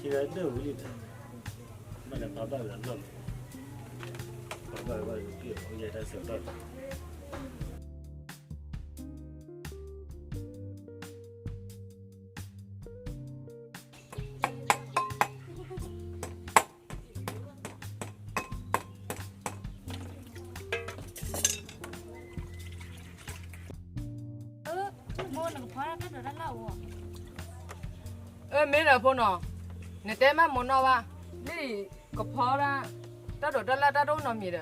ယဒၢဝံၤလံဒီး, ဘၣ်လဲၤဖးဘၣ်ဝဲအလီၢ်မး, ဖးဘၣ်ဝဲဘၣ်က့ၤအိၣ်ယဲတၢ်ဆၢကတီၢ် အၢ မ့ၢ်ဒီးဖိနီၤ, နတဲမးမိၢ်နီၢ်ဘၣ်, လၢကဖီဒၣ် တၢ်ဒိးတၢ်လၢ်တၢ်ဒိၣ်နီတ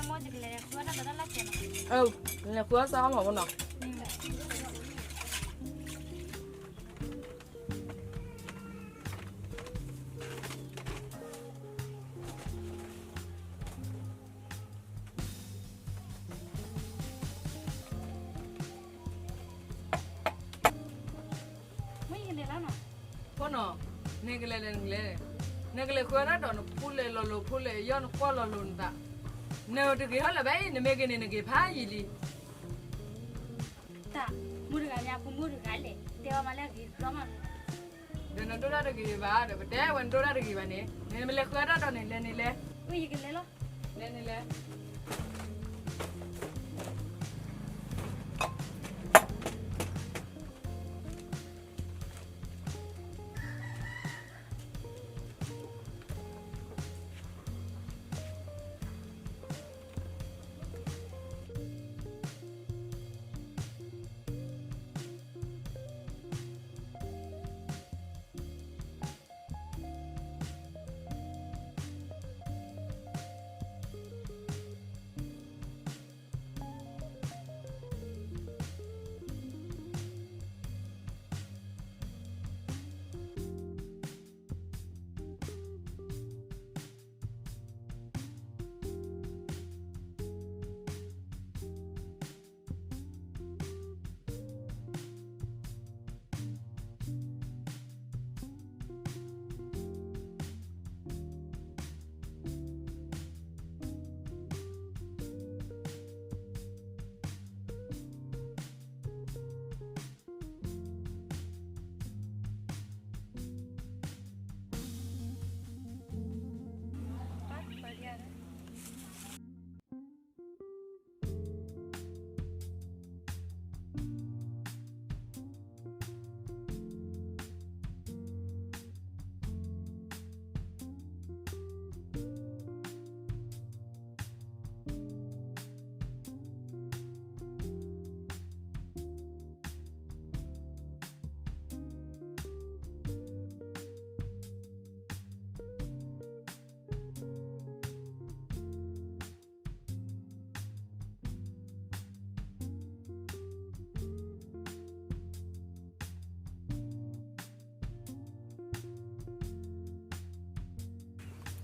မံၤဒီး, လဲၤဃုအီၣ်တၢ်ဒိးတၢ်လၢ်စဲးမး, ဖိနီၤ, နကလဲၤလဲၤနကလဲၤ, နကလဲၤဃုအီၣ်တၢ်ဒိးနဖိလဲၣ်လီၤလိၤ ဖိလဲၣ်ယီၢ်နကွၢ်လီၤလိၤနသး, နတဂ့ၤဟီၣ်လၢၤဘၣ်အံၤ နမ့ၢ်ဂ့ၤန့ၣ် နဂ့ၤဖးယံာ်လံ. တၢ်, မိၢ်တဂၤညါ ဖိမုၣ်တဂၤလဲၣ် တဲဝဲမးလၢအဂ့ၤတဘျီမး, ဒီးနဒိၣ်တၢ်တဂ့ၤဘၣ် ဒီးပတဲဝဲနဒိၣ်တၢ်တဂ့ၤဘၣ်န့ၣ် နမ့ၢ်လဲၤဃုအီၣ်တၢ်ဒိးန့ၣ် လဲၤန့ၣ်လဲၤ, အယကလဲၤလီၤ, လဲၤန့ၣ်လဲၤ.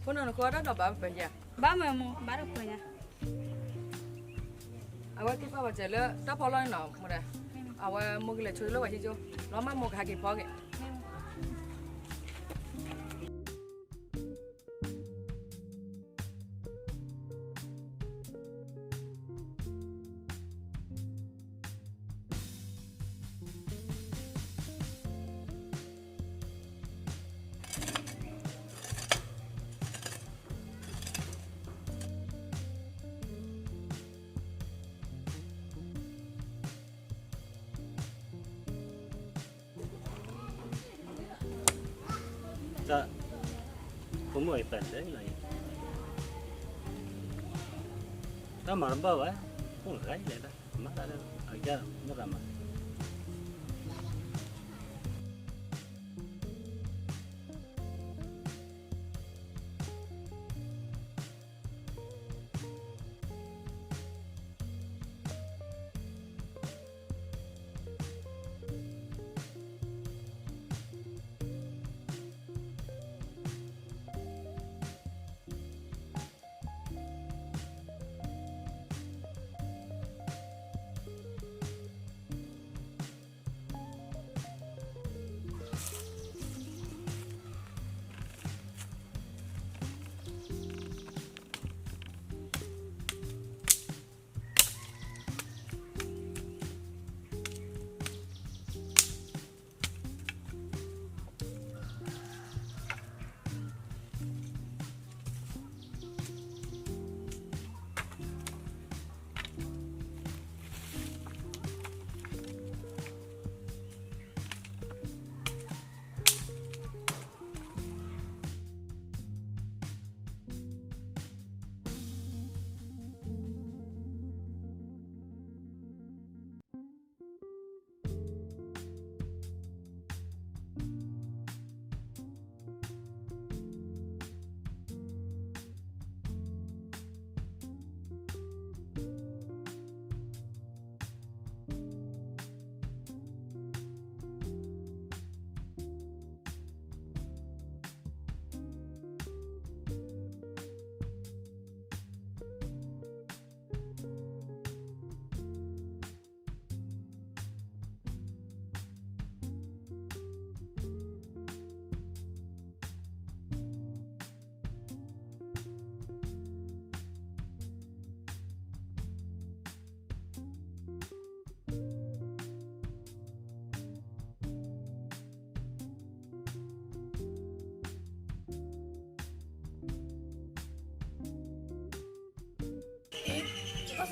ဖိနီၤ နဃုအီၣ်တၢ်ဒိးဘၣ်ပယီၤ, ဘၣ်မၢ်မိၢ် ဘၣ်တဖုညါ, အဝဲသ့ၣ်ပာ်ပာ်စၢၤလၢတၢ်ဖီလီၢ်န့ၣ်နီၤ မိၢ်ဒီး, အဝဲမိၢ်ကလဲၤဆိလၢပှၤဟံၣ်ကၠိ, လီၤမၢ်မိၢ်ကဟးက့ၤဖီက့ၤ.တၢ်, ဖိမုၣ်အံၤပၢၢ်လၢလီၤအံၤ, တၢ်မၤတဘၣ်ဝဲ, ဖိဂၤလဲၣ်တၢ်, မၤတၢ်လၢ, အကၢ်မ့ၢ်တၢ်မၤ တၢ်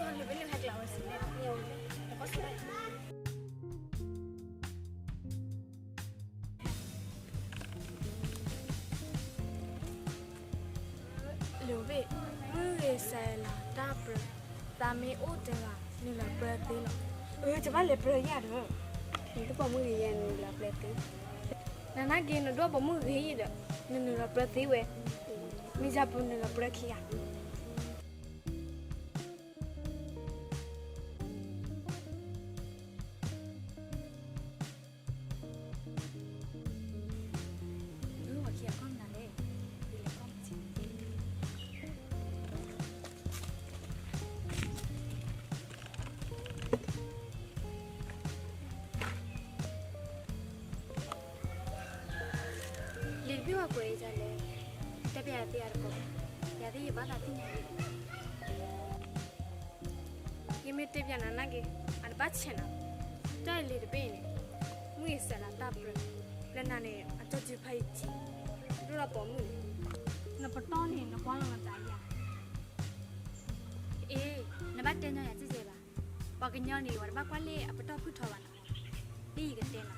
လၢပန့ၢ်ဟဲကျးဝဲစံးလဲၣ်, လၢဘ့ၣ်, မုၢ်ဂ့ၤစဲးလီၤတၢ်ပြၢ, သးမ့ၢ်အိၣ်တဲဘၣ် နုာ်လီၤပြၢသ့လီၤ. အၢ တဘၣ်လဲၤပြၢယၤဒီး, နတပိာ်မုၣ်ဂ့ၤယဲ နနုာ်လီၤပြၢသ့. နနာ်က့ နဒိၣ်ပိာ်မုၣ်ဂ့ၤအံၤဒီး နနုာ်လီၤပြၢသ့ဝဲ, မ့ၢ်ယၤပနုာ်လီၤပြၢခံဂၤ. လံာ်တဘ့ၣ်ဝဲကွဲးအံၤဒ်လဲၣ်, တဲပျးယၤသ့အါတက့ၢ်, ယၤသ့ၣ်ယဘၣ်သးသ့ၣ်ညါလံ. ယမ့ၢ်တဲပျးနၤနာ်က့ အတဘၣ်ဆဲးနၤ, တၢ်အံၤလံာ်တဘ့ၣ်အံၤန့ၣ် မုၢ်ဂ့ၤစဲးလီၤတၢ်ပြၢ, လၢနၤန့ၣ် အကၠီစုဖးယံၤကံ, ဒိၣ်ဒီးပိာ်မုၣ်န့ၣ်, နပတီၢ်န့ၣ် နကွၢ်လီၤနသးယၤ. အ့, နဘၣ်တဲညီယၤစ့ၢ်ကီးဘၣ်. ပှၤကညီန့ၣ် ပှၤတဘၣ်ကွၢ်လၢအပတီၢ်ဖုၣ်ထီဘၣ်နီၤ. ဒ်ယကတဲနၤ,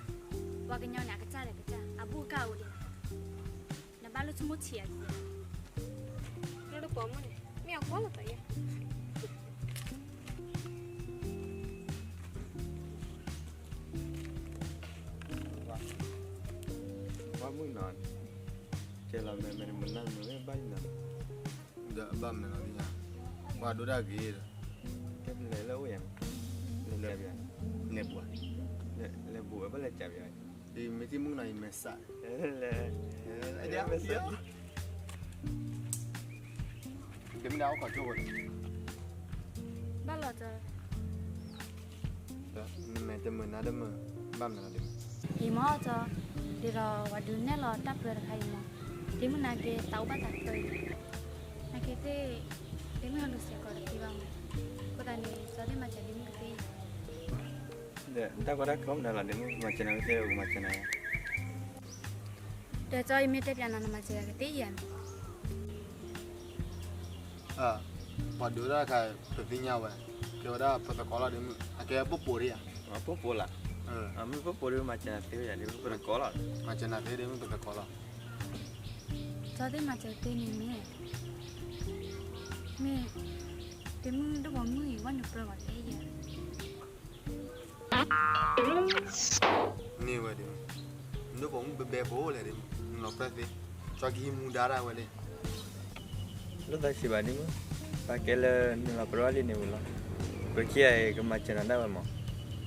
ပှၤကညီန့ၣ် အကစၢ်ဒီးကစၢ် အဘူၣ်အကၢ်အိၣ်ဒံးနီၤ. နဘၣ်လိၣ်ဆိကမိၣ်ဆံးအက့ၤ, လၢပိာ်မုၣ်န့ၣ် မ့ၢ်အကွၢ်လီၤသးယၤ. ပှၤမုၣ်နီၤ, ကဲလီၤမဲာ်မဲာ်တမုာ်နၢ်တမုာ် ဘၣ်ယနၤ, ဒီးအဘၣ်မဲာ်လီၤသ့ၣ်ညါ, ပှၤဒိၣ်ဒၣ်ဂ့ၤဒီး, ကဲပလဲၤလၢအိၣ်ယၤ, လဲၤ, လဲၤဘူၣ်ဧါ, လဲၤဘူၣ်ဝဲဘၣ်လဲၤကးပယါ, မ့ၢ်သ့ၣ်မုၣ်နီၤ ယမဲာ်ဆှး, လဲၤ, လဲၤ, မ့ၢ်ဒၣ်အိၣ်ခိးကၠိဝဲ, ဘၣ်လီၤတၢ် နမဲာ်တမုာ်နၢ်တမုာ်, ဘၣ်မနုၤလီၤဒ့မုၣ်, အံၤမ့ၢ်အီၤကၠီ, ဒ်သိးပှၤဒုးနဲၣ်လီၤတၢ်ပြၢတခါအံၤမ့ၢ်, ဒ့မုၣ်နာ်က့ သးအိၣ်ဘၣ်သးတဖျၢၣ်အံၤ, နာ်က့သ့ၣ်, ဒ့မုၣ်ဟဲလူၤစဲးကီးတသ့ဘၣ်မ့ၢ်, အဃိသတးန့ၣ် ကၠီသ့ၣ်မၤစၢၤဒ့မုၣ်ကသ့အံၤ, ဒီးတၢ်ကီတၢ်ခဲမနုၤလီၤဒ့မုၣ် မၤစၢၤနၤကသ့ ကမၤစၢၤနၤယၤ ဒီးကၠီအံၤမ့ၢ်တဲပျးနၤ နမၤစၢၤယၤကသ့အံၤဧါန့ၣ်, ပှၤဒုးတၢ်တခါ ပသ့ၣ်ညါဝဲ, ကဲဝဲဒၣ်ပသကိးလီၤဒ့မုၣ်, အကဲပိၣ်ပိၣ်ဒံးဧါ, ပိၣ်ပိ�်လီၤ, မ့ၢ်ပိၣ်ပိၣ်ဒ်မၤစၢၤနၤသ့ဝဲယၤဒ့မုၣ် ပသကိးလီၤ, မၤစၢၤနၤသ့ဒ့မုၣ် ပသကိးလီၤ, ကၠီသ့ၣ်မၤစၢၤကသ့န့ၣ်မ့ၢ်, မ့ၢ်, ဒ့မုၣ်ဒိၣ်ပိာ်မုၣ်အံၤ ဘၣ်နုာ်ပြၢပှၤကသ့ဧါ န့ၢ်ဝဲဒ့မုၣ်, နဒိၣ်ပိာ်မုၣ်ဘဲဘဲဖိလဲၣ်ဒ့မုၣ် နုာ်လီၤပြၢသ့, ကၠီကဟံးမူဒါတၢ်ဝဲလဲၣ်, လိၣ်သးဆံးဘၣ်ဒ့မုၣ်, ပှၤကဲလၢနုာ်လီၤပြၢလံန့ၣ်ဝဲလီၤ, ပခံဂၤအံၤကမၤစၢၤနၤဒၣ်ဝဲမး,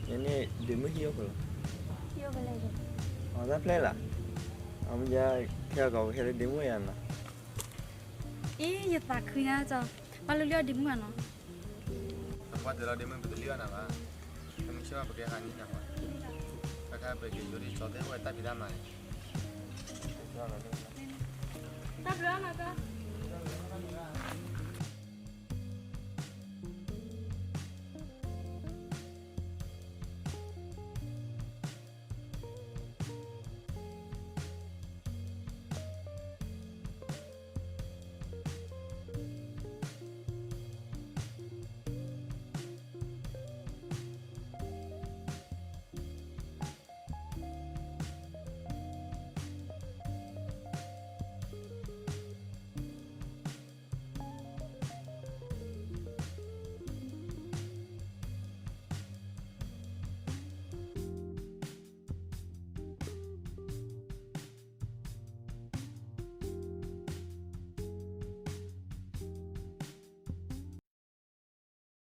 ယန့ၣ်ဒ့မုၣ်ဟံၣ်အိၣ်ဖဲလဲၣ်, အတၢ်ဖျဲၣ်လီၤ, အမ့ၢ်ယါ, ခဲဂီၤကဟဲလၢဒ့မုၣ်ယါနီၤ, အ့ ယသးခုညါကၠီ, ပှၤလၢလံအီၤဒ့မုၣ်ဧါနီၤ, ပှၤတဲလီၤဒ့မုၣ် ပတလံအီၤနၤဘၣ်, ပမ့ၢ်ဆၢဘၣ်ပကဲဟးနံၣ်နၤဘၣ်, တခါပက့ၤယိၤဒ်ကၠီသ့ၣ်ဝဲတၢ်ဖံးတၢ်မၤန့ၣ်